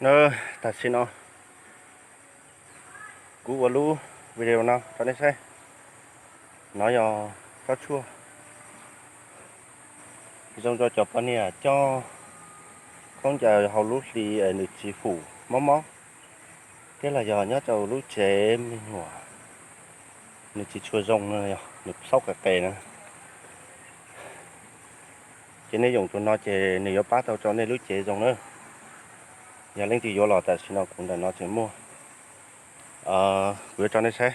Na, tam sim no kuv ua lub video no rau nej saib. No yog tsob tshuaj zoo rau cov poj niam coj khaub ncaws hauv lub hli nws tsis fum mob mob, thiab los yog nyob rau lub tsev me nyuam nws tsis tshua zoo no, nws xaub qes qes na. Ces nej yoom tus no ces nws yuav pab tau rau nej lub cev zoo na. Yog leej twg yuav los tam sim no kuv ntawm no tseem muaj. Kuv yuav tso nej saib,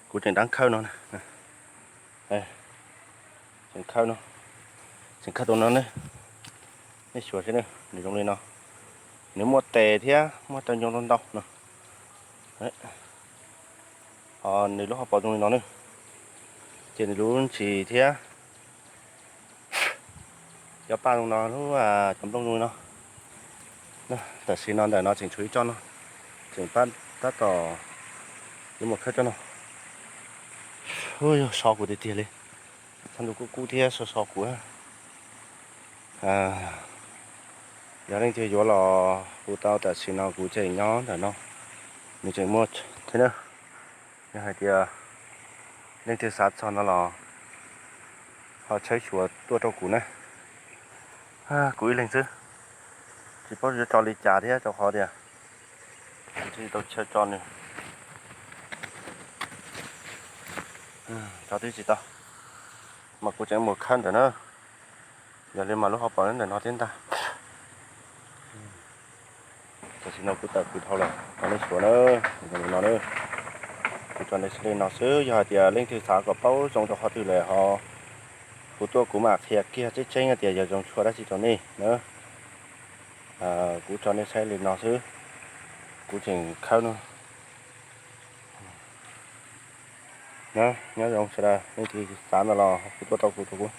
kuv tseem dab khawb no, tseem khawb no, tseem khawb tus no ne. Nej xyuas seb nws zoo li no, nws muaj tes thiab muaj rau ncoo ntau ntau no. Ho nws lub hauv paus zoo li no ne, ces nws lub ntsis thiab cov paj zoo no, lub cov nplooj zoo li no. Tam sim no ntawm no tseem tshuav ib tsob no, tseem tab tom yuav mus khawb tsob no. Ub, yog so kuv tiag tiag li, txhaj ntuj kub kub thiab so so kuv. Yog leej twg yuav los hu tau, tam sim no kuv tseem nyob ntawm no, nws tseem muaj thiab na. Yog hais tias leej twg xav txog no los ho tshawb xyuas tuaj rau kuv na. Kuv ib leeg xwb, tsis paub yuav tso li cas thiab, rau qhov tias tsis tau chaw tso nws. Tso twb tsis tau, mas kuv tseem mus khawb ntawm na. Yog li mas lub hauv paus ntawm no thiab ntag. Tam sim no kuv tawm kuv dhau lawm, no nej xyuas na, no na. Kuv tso nej saib li no xwb, yog hais tias leej twg xav kom paub zoo rau qhov twg lawm ho hu tuaj kuv mam qhia kiag tseeb tseeb tias yog zoo tshuaj dab tsi rau nej na. Kuv tso nej saib li no xwb, kuv tseem khawb no. Na, nyob zoo sawv daws, leej twg xav ntawd los hu tuaj rau kuv, rau kuv.